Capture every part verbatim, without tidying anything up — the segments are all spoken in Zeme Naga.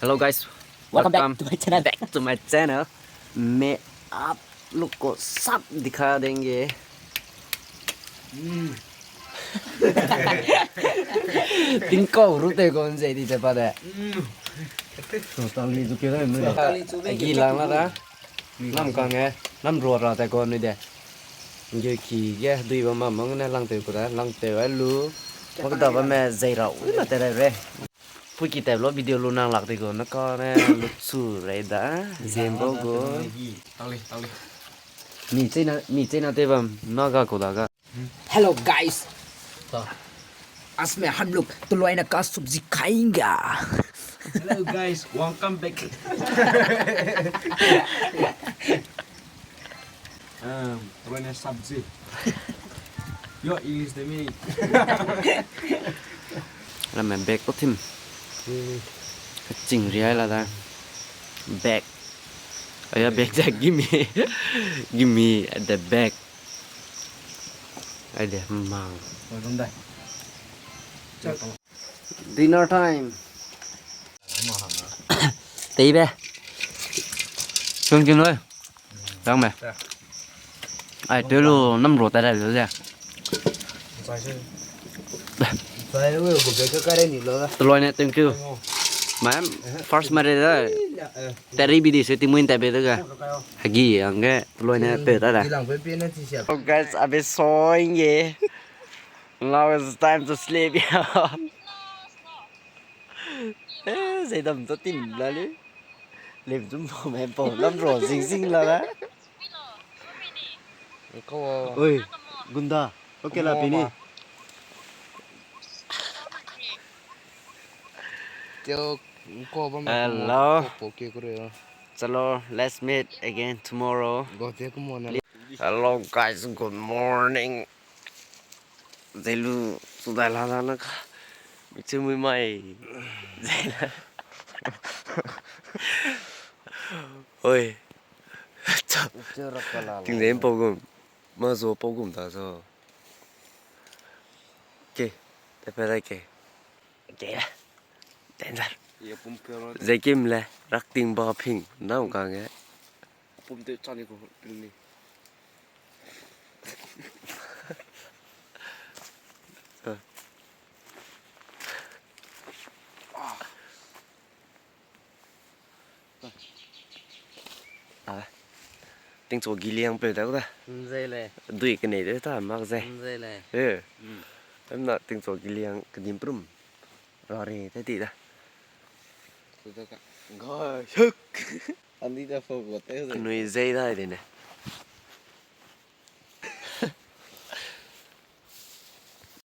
Hello guys, welcome back to my channel. Back to my channel. मैं आप लोग को सब दिखा देंगे। Tingkau ru te kon ze di te pa de. Agi lang la da. Nam kang e, nam rua ra te kon ni de. Nge ki ge dui ba ma mang ne lang te ku da, lang te ai lu. Mak da ba me zei ra u na te re. Pui ki te lo video lu nang lak de go na ka ne lu chu re da. Zem bo go. Tau le, tau le. Mi chena, mi chena te bam na ga ko da ga. Hello guys, आज में हम लोग तलोइना का सब्जी खाएंगे। Hello guys, welcome back. Um, taloinya sabji. Yo, English de mi. Ramen bag ko thim. Ching ria la da. Bag. Aya bag ja gimme. Gimme the bag. Ai de mang. Dinner time. Tei be. Chung chung loi. Dang me. Ai, te lu nam ro ta da lu ze. Taloinya, thank you. Ma'am, first mare da. Teri bidi se timuin ta be da ga. Hagi ang ge taloinya pe ta da. Oh guys, अभी सोएंगे. Now it's time to sleep. Eh, zei dam to tim la le. Lem zum mo me po lam ro zing zing la la. Oi, gunda. Okay la pini. Hello. Chalo, let's meet again tomorrow. Hello guys, good morning. Zelu sudai la la na ka. Michu mui mai. Zela. Oi. Ting zem pau gum. Ma zo pau gum ta zo. Ke. Te pe dai ke. Ke. Danger. Zekim le rakting ba ping nau ka nge. Pum te chani ko ping ni. Ah. Tingchu giliang pe da da. Nzei le. Dui kene de ta mak ze. Nzei le. Eh. Em na tingchu giliang kedim prum. Rari te ti da. Andi da fo go te. Nui zei da de ne.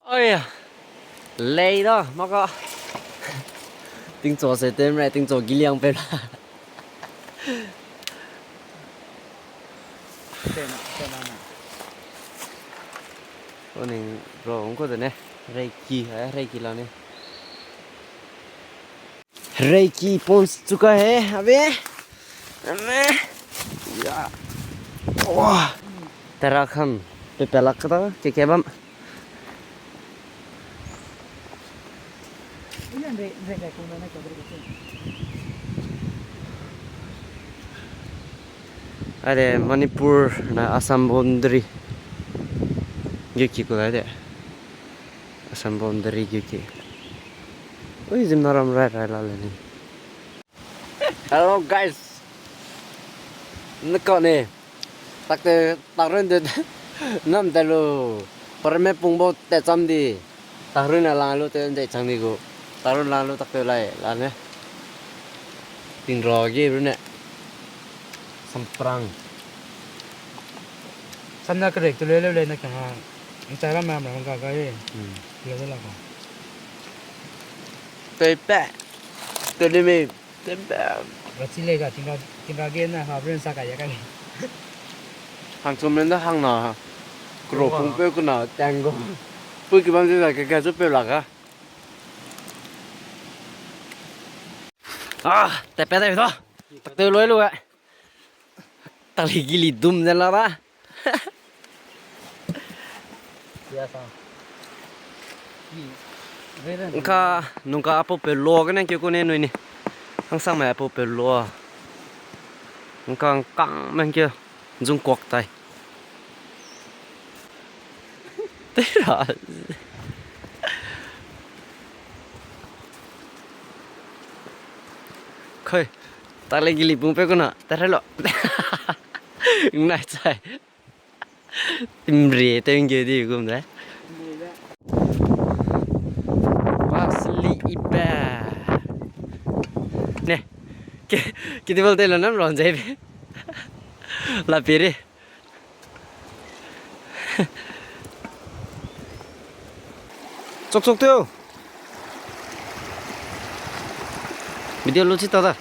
Oi ya. Lei da maka. Tingchu se tem re tingchu giliang pe la. Oning bro ungko de ne. Reiki, eh, reiki la ne. Reiki pons chuka he, abe. Ame. Ya. Wah. Tera khan pe pelak kata ke ke bam. Are Manipur na Assam boundary. Ge ki ko de. Assam boundary ge ki. Ui, zim na ram rai rai la le ni. Hello guys. Neka ne. Takte takrun de nam de lo. Parme pungbo te cham di. Takrun na lang lo te de chang di gu. Takrun lang lo takte lai la ne. Tingra ge ru ne. Samprang. Samna kerek tu le le le na kanga. Nchai ram ram ram ga ga ye. Hmm. Le le la ga. Tei pe. Tei ni mi. Tei pe. Rachi le ga tinga tinga ge na ha bren sa ka ya ka le. Hang chum ren da hang na. Kro pung pe ku na tango. Pui ki bam ji da ke ke zu pe la ga. Ah, te pe da da. Tak te loi lu ga. Tali gili dum zen la da. Nka, nungka apo pe lo gene ke kune nui ni. Hangsangme apau pe lua. Ngkang kang mengke. Zungkuak tai. Tera. Khoi. Tale gili pung pe kuna. Tera lo. Nai chai. Timre te nge di gum de. Basli ibe. Ne. Ke, ke di bal te lo nam ron jai be. La piri. Chok chok teu. Video lo chi ta da.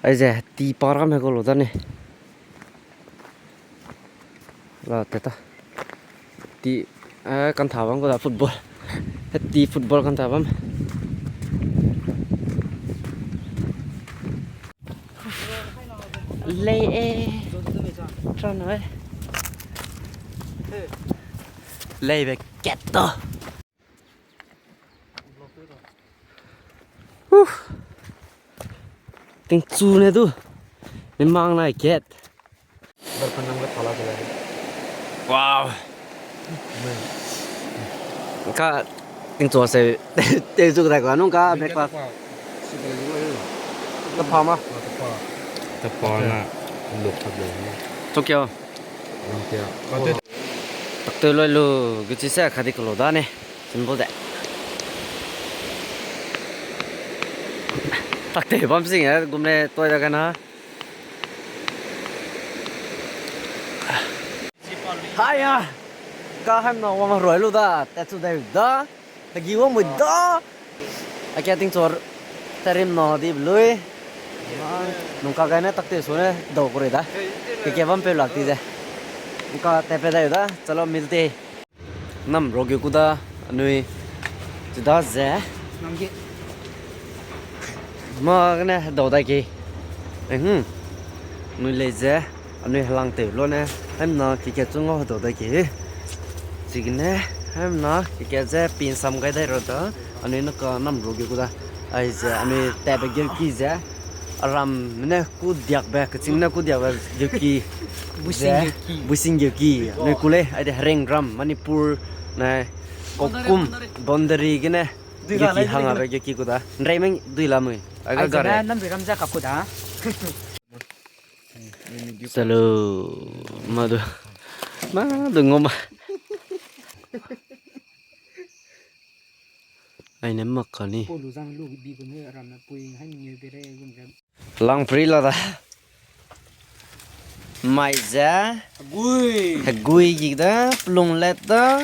Aize, ti param he ko lo da ne. La te ta. Ti, eh, kan tha bam ko da football. He ti football kan tha bam. Lei e. Tran e. Lei be ket to. Uh. Tingchu ne du. Ni mang nai ket. Wow. Ka tingchu se te chu dai ka nung ka breakfast. Tapa ma. Tapa na. Lok tap le. Tokyo. Tokyo. Takte loi lu, guchi se kha di kalo da ne. Simple de. Takte bam sing e, gum ne toi da kana. Haya. Ka hem na wang roi lu da, te chu dai da. Hegi wang mui da. Akia tingchu terim na di blui. Nung ka gai ne takte su ne dau kuri da. Ke ke bam pe lak ti ze. Nung ka te pe dai da. Chalo milte. Nam ro ge ku da, anui. Chi da ze. Nang ge. Ma gene dau dai ke. Eh, hmm. Anui lei ze, anui helang tew lo ne, hem na keke chu ngau dau dai ke. Chigene, hem na keke ze pin sam gai dai ro da, anui na ka nam ro ge ku da. Ai ze, anui tat be geu ki ze. Aram ne ku diak be, keching ne ku diak be geu ki. Buising ze, geu ki. Buising geu ki. Anui ku lei, ai de hereng ram, Manipur, ne, Kokum, boundary gene. Dui geu la ki lei, hang dui a la be geu ki ku da. Nrei meng dui la mui. Ai ga re. Nam dui ram za ka ku da. Salo, madu. Madu ngoma. Ai ne mak ka ni. Polu zang lu bi gu ne ram na pui hai ni be re gum re. Lang pri la da. Mai ze. Hegui. Hegui gi da, plung let da.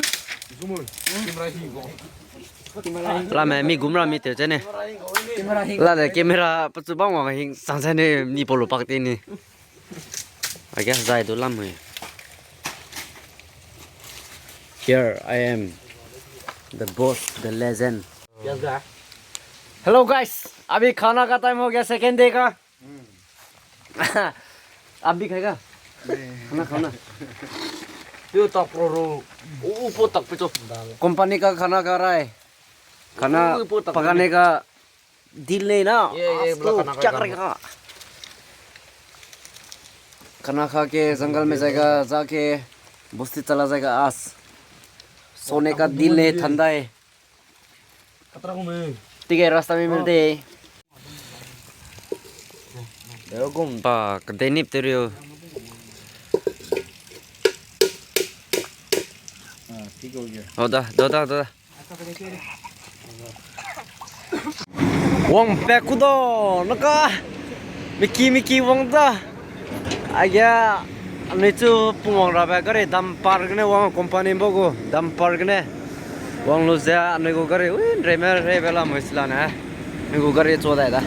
Lame mi gum ra mi teu ze ne. La de camera pechu bam wang hing sang ze ne ni polo pak ti ni. Age zai du lam hui. Here I am, the boss, the legend. Hello guys, अभी खाना का time हो गया, second day का। आप भी खाएगा? खाना खाओ ना। यो तक रो रो, ऊ, ऊपर तक पे तो। कंपनी का खाना खा रहा है। खाना ऊपर तक पकाने का दिल नहीं ना। ये, ये आज बोला तो खाना क्या खाएगा। करेगा? खाना खा के जंगल में जाएगा, जाके बस्ती चला जाएगा आज। सोने का दिल नहीं, ठंडा है। ठीक है, रास्ता में मिलते हैं। Ba, kedenip te rio. हाँ, ठीक हो गया। Ho da, da, da, da. Wang pe ku da, naka. Miki, miki wang da. Aige, anui chu pungwang rabe gari dumper gene wang company ba gu dumper gene. Wang lu ze anui gu gari, ui, nreime reibe la mui sila ne. Anui gu gari chu dai da.